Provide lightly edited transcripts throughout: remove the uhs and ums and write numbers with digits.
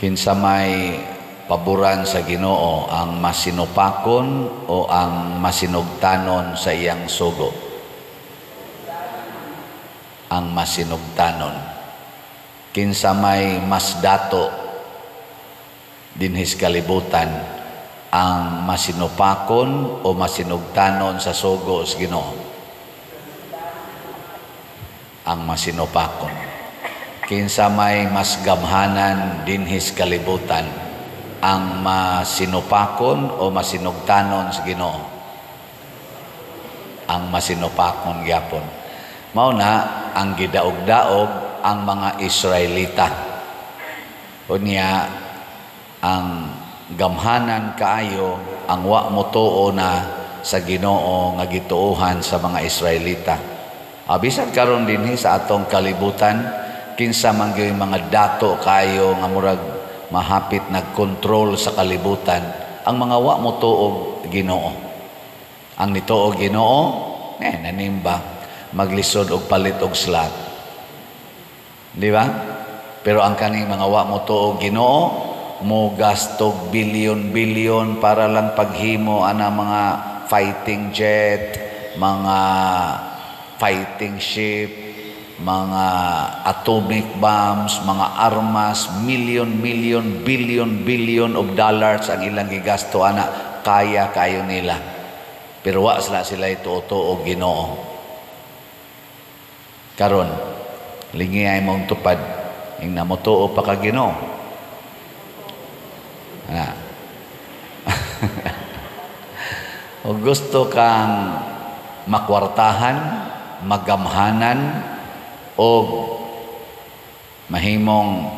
Kinsa may paboran sa Ginoo, ang masinupakon o ang masinugtanon sa iyang sugo? Ang masinugtanon. Kinsa may mas dato dinhis kalibutan, ang masinupakon o masinugtanon sa sugo sa Ginoo? Ang masinupakon. Kinsa may mas gamhanan dinhis kalibutan, ang masinupakon o masinugtanon sa Ginoo? Ang masinupakon gyapon. Mao na ang gidaog-daog ang mga Israelita. Unya ang gamhanan kaayo ang wa motuo na sa Ginoo nga gituohan sa mga Israelita. Bisan karon dinhi sa atong kalibutan, kinsa man gyud mga dato kayo nga murag mahapit nagkontrol sa kalibutan, ang mga wa motuog Ginoo. Ang nituog Ginoo, nanimba maglisod og palit og slot. Di ba? Pero ang kaning mga wa motuog Ginoo, mo gastog bilyon-bilyon para lang paghimo ana mga fighting jet, mga fighting ship, mga atomic bombs, mga armas, million-million, billion-billion of dollars ang ilang gigasto ana, kaya kayo nila. Pero wa sila sila ituo-tuo Ginoo. Karon, lingi ay mong tupad, ing namutuo pa ka Ginoo. Ana. O gusto kang makwartahan, magamhanan, o mahimong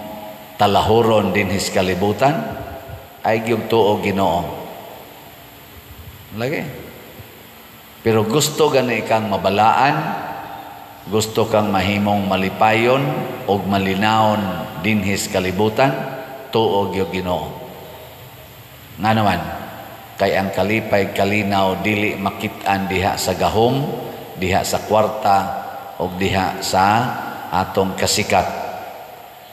talahuron dinhis kalibutan, ay gyud tuo Ginoo. Lagi. Pero gusto gani kang mabalaan, gusto kang mahimong malipayon og malinawon dinhis kalibutan, tuo gyud Ginoo. Nga naman, kay ang kalipay kalinaw dili makit-an diha sa gahom, diha sa kwarta, og diha sa atong kasikat.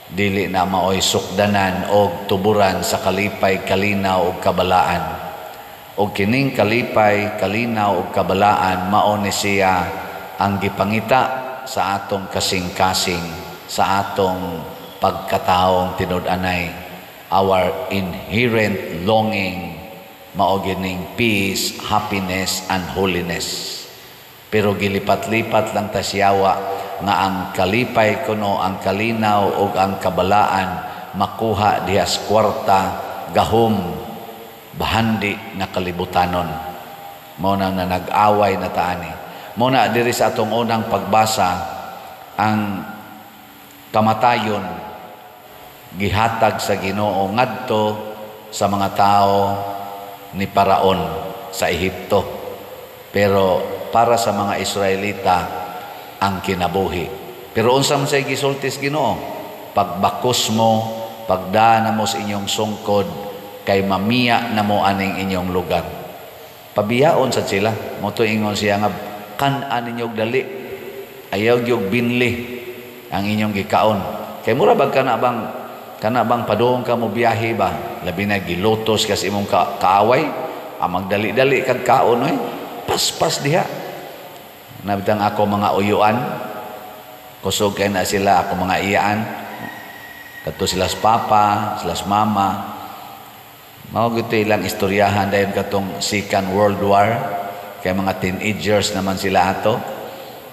Dili na maoy sukdanan og tuburan sa kalipay kalinaw og kabalaan. Og kining kalipay kalinaw og kabalaan mao ni siya ang gipangita sa atong kasing-kasing, sa atong pagkataong tinud-anay. Our inherent longing mao gining peace, happiness and holiness. Pero gilipat-lipat lang ta siyawa nga ang kalipay kuno, ang kalinaw ug ang kabalaan makuha diha sa kwarta, gahom, bahandi nga kalibutanon. Mao na nga nag-away na taani. Mao na diri sa atong unang pagbasa, ang kamatayon gihatag sa Ginoo ngadto sa mga tao ni Paraon sa Ehipto. Pero para sa mga Israelita ang kinabuhi. Pero unsa man say gisulti sa Ginoo? Pagbakos mo, pagdana mo sa inyong sungkod, kay mamiya na mo aning inyong lugar. Pabiyaon sad sila. Mo to ingon siya nga kan-an ninyo dali. Ayaw gyud binli ang inyong gikaon. Kay mura bag kana bang padung ka mo biyahe ba? Labi na gilutos kasi imong kaaway, ang magdali-dali kag kaon oy. Paspas diha. Nabitang ako mga uyuan, kusog kay na sila ako mga iyaan. Kadto sila sa papa, sila sa mama. Mao gyud ilang istoryahan dayon katong Second World War, kay mga teenagers naman sila ato.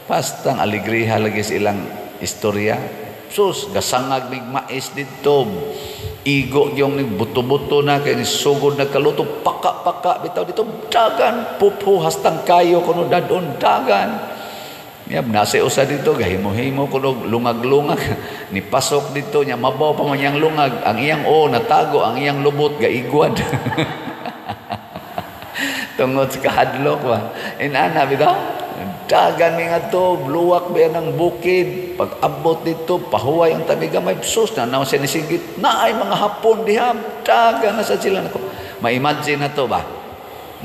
Pastang alegriha lagi sa ilang istorya. Sus, gasangag mig mais didto. Igo yung buto-buto na kay ni sugod nagkaluto, paka-paka bitaw dito, dagan pupo hastang kayo kuno dadon dagan. Yab nasa usa dito gahimo-himo kuno lungag-lungag ni pasok dito nya mabaw pa man iyang lungag, ang iyang o natago ang iyang lubot gaigwad. Tungod sa kahadlok ba. Inana bitaw. Dagan mi ngadto, luwak ba ng bukid, pag abot dito, pahuway ang tabi gamay, sus, na naon siya nisigit, naay mga Hapon diha, dagan na sa sila. Nako, ma-imagine na to ba?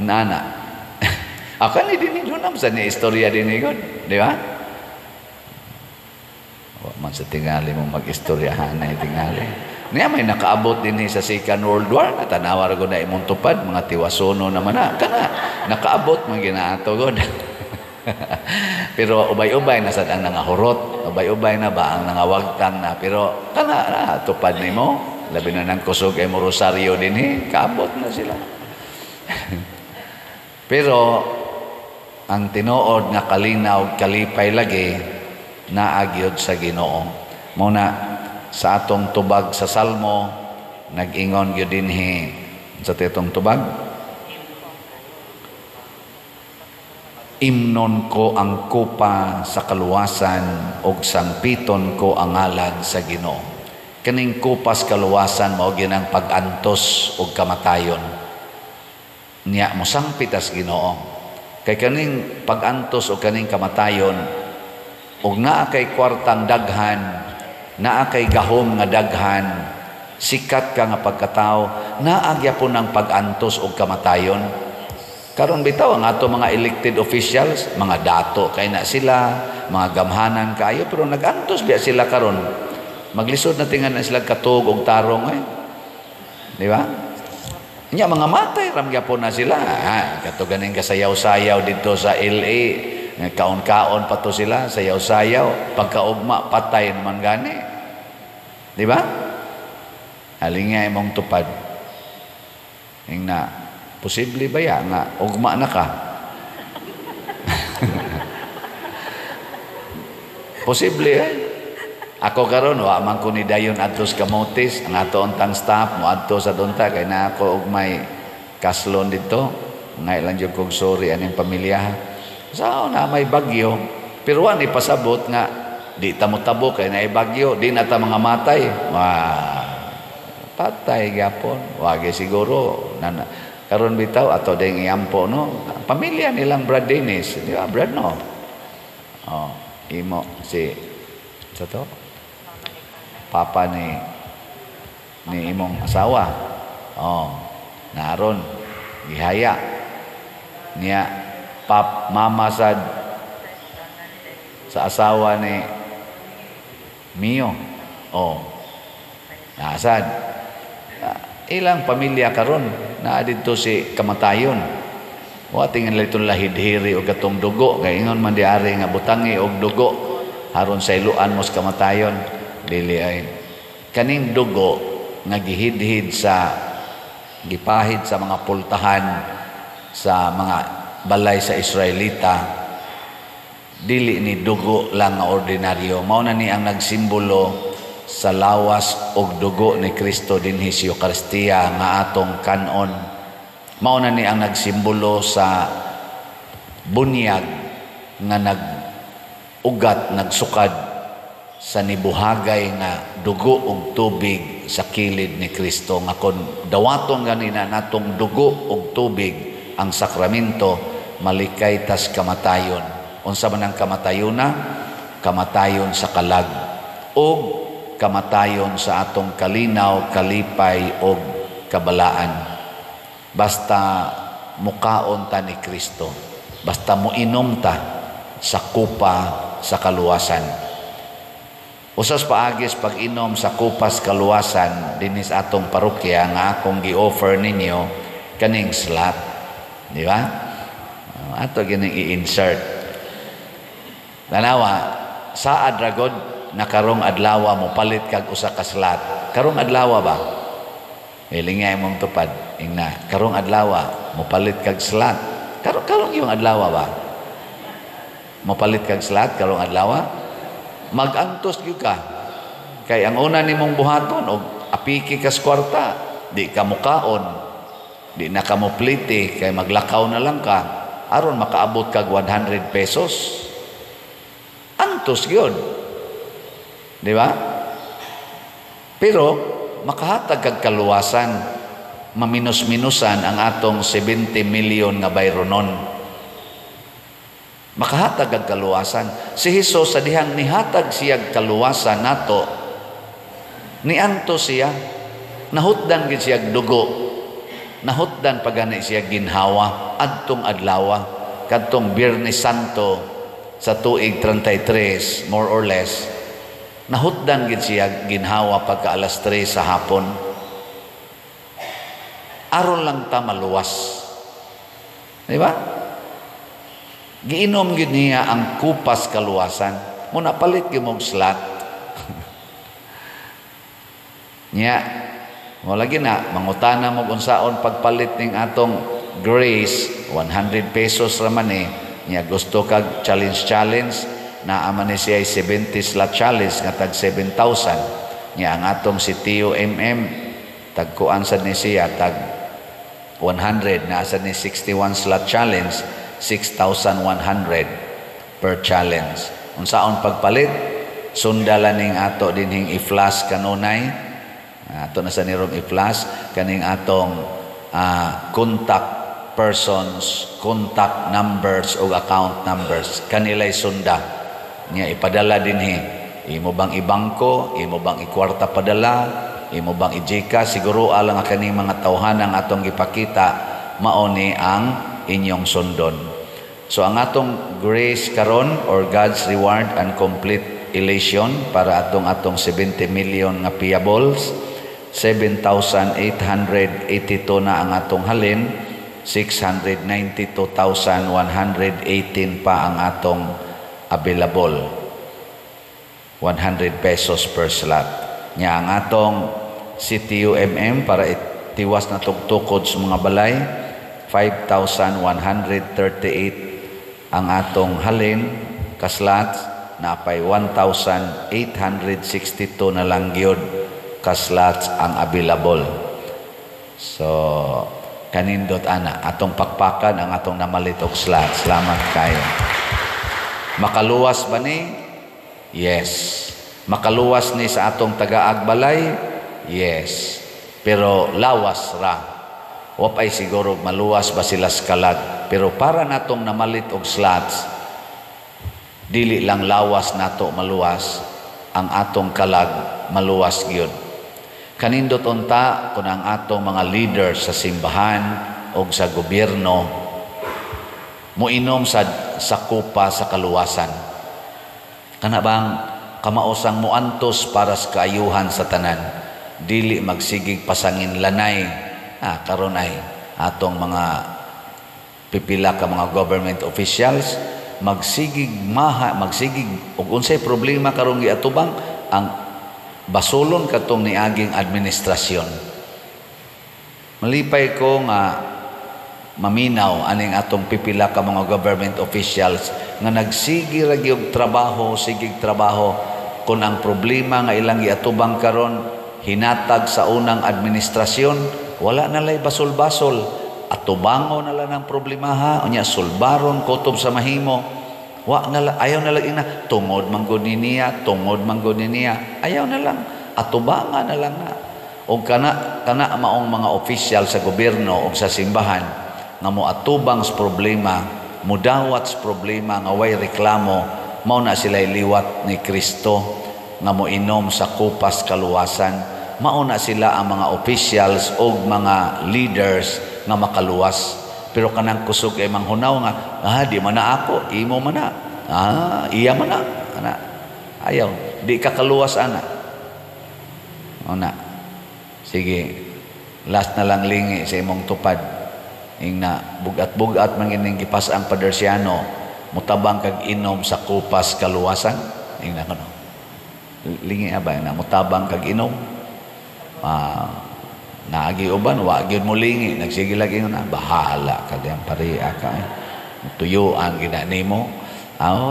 Nana. Ako ni dinigod, sa ni istorya dinigod, di ba? Man sa tingali mo mag-istoryahan na tingali. Niya may nakaabot din sa Second World War, natanawa ra gud na imong tupad, mga tiwasono naman na kana nakaabot man ginaato gud. Pero ubay-ubay na sad ang nangahurot, ubay-ubay na ba ang nangawagtang na, pero kana na tupad nimo, labi na nang kusog ay mo rosaryo dinhi, kaabot na sila. Pero ang tinuod nga kalinaw kalipay lagi naa gyud sa Ginoo. Mao na sa atong tubag sa Salmo nag-ingon gyud dinhi sa titong tubag, imnon ko ang kupa sa kaluwasan ug sangpiton ko ang ngalan sa Ginoo. Kaning kupas kaluwasan mao gyud ang pag-antos ug kamatayon. Niya mosangpit as Ginoo. Kay kaning pag-antos o kaning kamatayon ug naa kay kwartang daghan, naa kay gahom nga daghan, sikat ka nga pagkatao, naa gyapon ang pag-antos og kamatayon. Karon bitaw ang ato mga elected officials, mga dato kay na sila, mga gamhanan kaayo, pero nag-antos biya sila karon. Maglisod na tingan na sila katug og tarong eh. Di ba? Nya mga matay ram gyapon na sila. Ha, kato ganing kasayaw-sayaw dito sa LA, kaon-kaon pa to sila, sayaw-sayaw, pagkaugma patay naman gani. Di ba? Halinga imong tupad. Ingna, posible ba ya nga ugma na ka? Posible eh. Ako karon wa man ko ni dayon adto sa Camotes, ang ato untang staff mo adto sa dunta kay na ako og may kaslon didto. Ngay lang jud kog sorry aning pamilya. Sa na may bagyo, pero wa ni pasabot nga di ta motabo kay naay bagyo, di na ta mga matay. Wa patay gyapon. Wa gyud siguro na, karon bitaw ato ding iampo no. Pamilya nilang Brad Dennis, di ba Brad no? Oh, imo si sa to? Papa ni imong asawa. Oh, naron gihaya niya pap mama sad sa asawa ni Mio. Oh, nasad ilang pamilya karon naa didto si kamatayon. Wa tingan itong lahidhiri og katong dugo kay ingon man di ari nga butangi og dugo haron sa iluan mo sa kamatayon. Dili ay kaning dugo nga gihidhid sa gipahid sa mga pultahan sa mga balay sa Israelita, dili ni dugo lang nga ordinaryo. Mao na ni ang nagsimbolo sa lawas og dugo ni Kristo dinhi sa Eukaristiya nga atong kanon. Mao na ni ang nagsimbolo sa bunyag nga nag-ugat, nagsukad sa nibuhagay nga dugo og tubig sa kilid ni Kristo. Nga kon dawaton ganina natong dugo og tubig ang sakramento, malikay tas kamatayon. Unsa man ang kamatayona? Kamatayon sa kalag og kamatayon sa atong kalinaw, kalipay og kabalaan. Basta mukaon ta ni Kristo, basta moinom ta sa kupa sa kaluwasan. Usas paagis pag-inom sa kupas kaluwasan dinis atong parokya nga akong gi-offer ninyo kaning slot, di ba? Ato gining i-insert. Tanawa, saad ra god na karong adlaw mo palit kag usa ka slot. Karong adlaw ba? Hilinga imong tupad ingna, karong adlaw mo palit kag slot. Karong yung adlaw ba? Mo palit kag slot karong adlaw? Magantos gyud ka. Kay ang una nimong buhaton og apiki kas kwarta, di ka mukaon, di na ka moplite kay maglakaw na lang ka aron makaabot kag 100 pesos. Antos gyud. Di ba? Pero makahatag kag kaluwasan, maminus-minusan ang atong 70 million nga bayronon. Makahatag ang kaluwasan. Si Hesus sa dihang nihatag siya kaluwasan nato, nianto siya, nahutdan gid siya dugo, nahutdan pagani siya ginhawa adtong adlawa kadtong Biyernes Santo sa tuig 33 more or less, Nahutdan gid siya ginhawa pagka alas 3 sa hapon. Aron lang ta maluwas. Di ba? Giinom gid niya ang kupas kaluwasan. Muna palit gyud mog slot. Nya, mo lagi na mangutana mo unsaon pagpalit ning atong grace, 100 pesos ra man eh. Nya gusto kag challenge challenge, naa man ni siya 70 slot challenge nga tag 7,000. Nya ang atong si Tio MM tagkuan sad ni siya tag 100, naa sad ni 61 slot challenge, 6,100 per challenge. Unsaon pagpalit? Sundala ning ato dinhing i-flash kanunay. Ato na sa nirong i-flash kaning atong contact persons, contact numbers o account numbers. Kanila'y sunda. Nya ipadala dinhi. Imo bang ibangko, imo bang ikwarta padala, imo bang i-GCash, siguro alang ang kaning mga tawhanang atong gipakita mao ni ang inyong sundon. So ang atong grace karon or God's reward and complete elation para atong atong 70 million nga payables, 7,882 na ang atong halin, 692,118 pa ang atong available. 100 pesos per slot. Nya ang atong CTUMM para itiwas na tugtukod sa mga balay, 5,138 ang atong halin ka slots, napay 1,862 na lang gyud ka slots ang available. So kanindot ana atong pakpakan ang atong namalit og slots. Salamat kayo. Makaluwas ba ni? Yes. Makaluwas ni sa atong tagaagbalay? Yes. Pero lawas ra. Wa pa'y siguro maluwas ba sila sa kalag. Pero para natong namalit og slots, dili lang lawas nato maluwas, ang atong kalag maluwas gyud. Kanindot unta kun ang atong mga leaders sa simbahan o sa gobyerno moinom sa kupa sa kaluwasan. Kana bang kamaosang muantos para sa kaayuhan sa tanan, dili magsigig pasangin lanay. Karon ay atong mga pipila ka mga government officials magsigig maha, magsigig og unsay problema karong giatubang ang basolon katong niaging administrasyon. Malipay ko nga maminaw aning atong pipila ka mga government officials nga nagsigi ra gyud trabaho, sigig trabaho kun ang problema nga ilang giatubang karon hinatag sa unang administrasyon, wala na lay basol-basol, atubango na lang ang problemaha, unya sulbaron kutob sa mahimo. Wa na lang, ayaw na lang ina, tungod man gud ni niya, tungod man gud ni niya, ayaw na lang, atubangan na lang na. Og kana kana maong mga official sa gobyerno og sa simbahan nga moatubang sa problema, mudawat sa problema nga way reklamo, mao na sila liwat ni Kristo nga moinom sa kupas kaluwasan. Mao na sila ang mga officials og mga leaders nga makaluwas. Pero kanang kusog ay manghunaw nga, di man na ako, imo man na, iya man na, ana. Ayaw, di ka kaluwas ana. Ona. Sige, last na lang lingi sa imong tupad. Ingna, bugat-bugat man ining gipas-ang Padersiano, mutabang kag inom sa kupas kaluwasan. Ingna kono. Lingi ba na mutabang kag inom? Naagi uban, wa gyud mo lingi, nagsige lagi na bahala ka diyan pareha ka. Tuyuan gina nimo.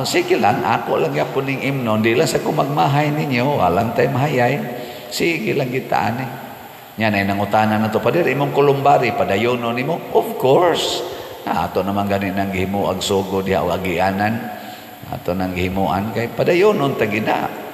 Sige lang, ako lang gyapon ning imnon, di lang sa ko magmahay ninyo, walang tay mahayay. Sige lang gitaan eh. Nya nay nangutana na to, pader imong kolumbari padayono nimo? Of course. Ato naman gani nang gihimo ag sugo diha o agianan. Ato nang gihimuan kay padayonon ta gina.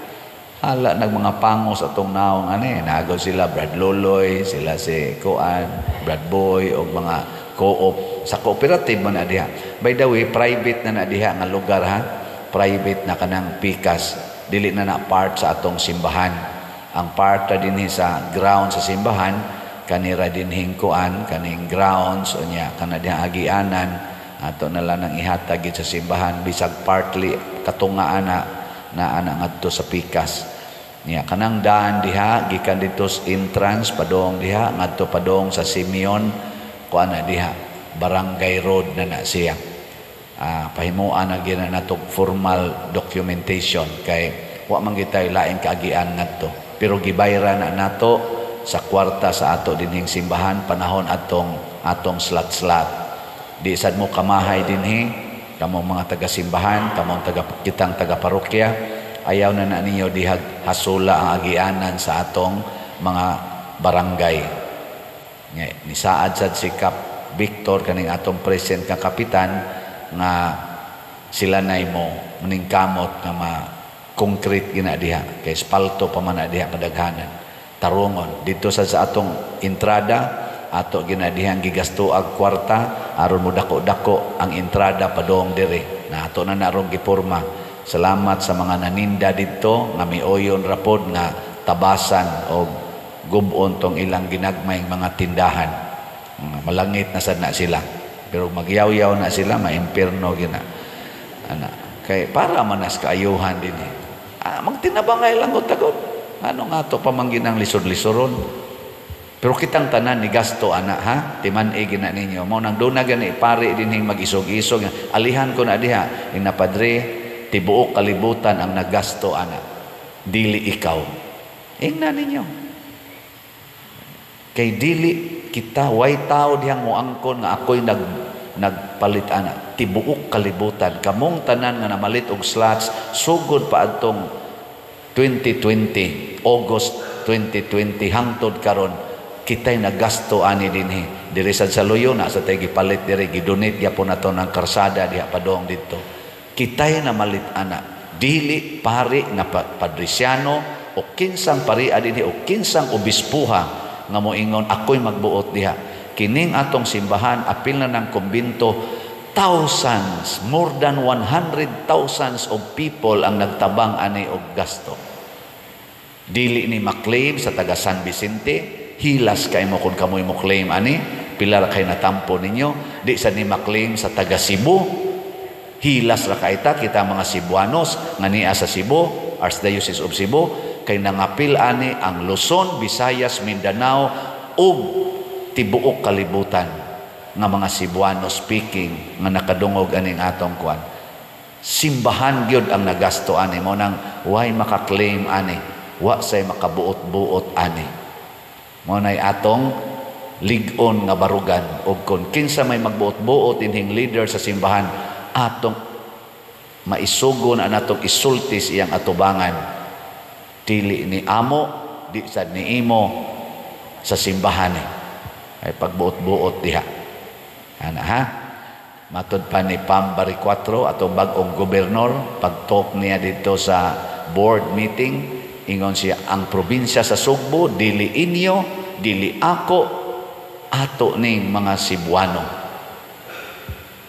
Hala nag mga pangos atong naong ani, nago sila Brad Loloy, sila si Kuan, Brad Boy og mga co-op sa cooperative man na diha. By the way, private na na diha nga lugar ha. Private na kanang pikas, dili na na part sa atong simbahan. Ang part ra dinhi sa ground sa simbahan, kanira dinhing kuan, kaning grounds unya kana diha agianan, ato na lang ang ihatag sa simbahan bisag partly katunga ana na ana ngadto sa pikas. Nya kanang daan diha gikan didto sa entrance padong diha ngadto padong sa Simeon, kuan na diha, barangay road na na siya. Pahimuan na gyud na nato formal documentation kay wa man gitay laing kaagian ngadto. Pero gibayran na nato sa kwarta sa ato dinhing simbahan panahon atong atong slat-slat. Di sad mo kamahay dinhi kamo mga taga-simbahan, kamong taga kitang taga-parokya, ayaw na na ninyo dihag hasula ang agianan sa atong mga barangay. Nga, nisaad sad si Kap Victor, kaning atong present nga kapitan, nga sila nay mo maningkamot nga ma concrete gina diha kay espalto pa man na diha kadaghanan. Tarungon dito sa atong entrada, ato gina dihang gigasto ag kwarta aron mo dako-dako ang entrada padong diri na ato na narong giporma. Salamat sa mga naninda didto nga mioyon rapod nga tabasan og gubon tong ilang ginagmayng mga tindahan. Malangit na sad na sila, pero magyaw-yaw na sila, maimpirno gina ana kay para manas kaayuhan dinhi. Magtinabangay lang gud tagod, ano nga to pamangginang lisod-lisoron. Pero kitang tanan ni gasto ana, ha, timan-i gina ninyo. Mao nang duna gani pari dinhing mag-isog-isog, alihan ko na diha ina, "Padre, tibuok kalibutan ang nagasto ana, dili ikaw." Ingna ninyo kay dili kita, way tao dihang moangkon nga ako'y nagpalit ana. Tibuok kalibutan, kamong tanan nga namalit og slots sugod pa adtong 2020, August 2020 hangtod karon, kitay nagasto ani dinhi. Diri sad sa Luyo na sa tay gipalit diri, gidonate gyapon nato ng karsada diha padong didto. Kitay namalit ana, dili pari nga padrisiano o kinsang paria dinhi o kinsang obispuha nga moingon ako'y magbuot diha. Kining atong simbahan, apil na ng kumbinto, thousands, more than 100 thousands of people ang nagtabang ani og gasto. Dili ni maklaim sa taga San Vicente. Hilas kay mo kung kamoy mo claim ani, pila ra kay natampo ninyo. Di sa ni maklaim sa taga Cebu. Hilas ra kay ta kita mga Cebuanos nga niya sa Cebu, Archdiocese of Cebu, kay nangapil ani ang Luzon, Visayas, Mindanao ug tibuok kalibutan nga mga Cebuano speaking nga nakadungog aning atong kuan. Simbahan gyud ang nagasto ani. Mo nang way maka-claim ani, wa say makabuot-buot ani. Mo nay atong lig-on nga barugan, ug kon kinsa may magbuot-buot inhing leader sa simbahan, atong maisugo na natong isultis iyang atubangan. Dili ni amo, di sad ni imo sa simbahan eh. Ay pagbuot-buot diha ana, ha. Matod pa ni Pam Baricuatro, atong bag-ong gobernador, pag-talk niya dito sa board meeting, ingon siya, ang probinsya sa Sugbo dili inyo, dili ako, ato ning mga Cebuano.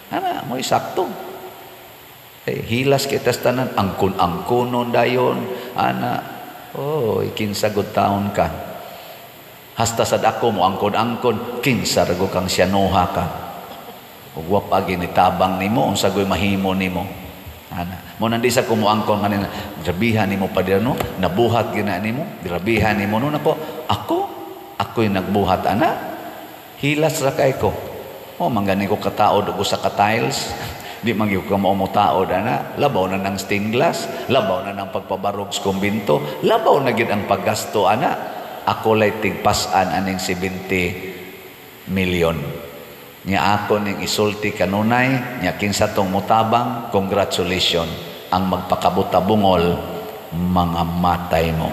Ana mo'y sakto. Eh, hilas kita sa tanan, angkon-angkonon dayon ana. Oh, kinsa gud taon ka? Hasta sad ako mo angkon-angkon, kinsa ra kang siyanoha ka? Ug wa pa ginitabang nimo, unsa goy mahimo nimo ana? Mo nang di sa kumuangkon kanina, grabihan nimo pa no, nabuhat gina nimo, grabihan nimo no. Nako, ako ako'y nagbuhat ana? Hilas ra kay ko. Oh, manggani ko kataod og usa ka tiles. Di man gyud ka mao mo taod ana. Labaw na ng stained glass, labaw na ng pagpabarog sa kumbinto, labaw na gid ang paggasto ana. Ako lay tigpas-an aning 70 million. Nya ako ning isulti kanunay, nya kinsa tong mutabang, congratulations. Ang magpakabuta bungol, mga matay mo.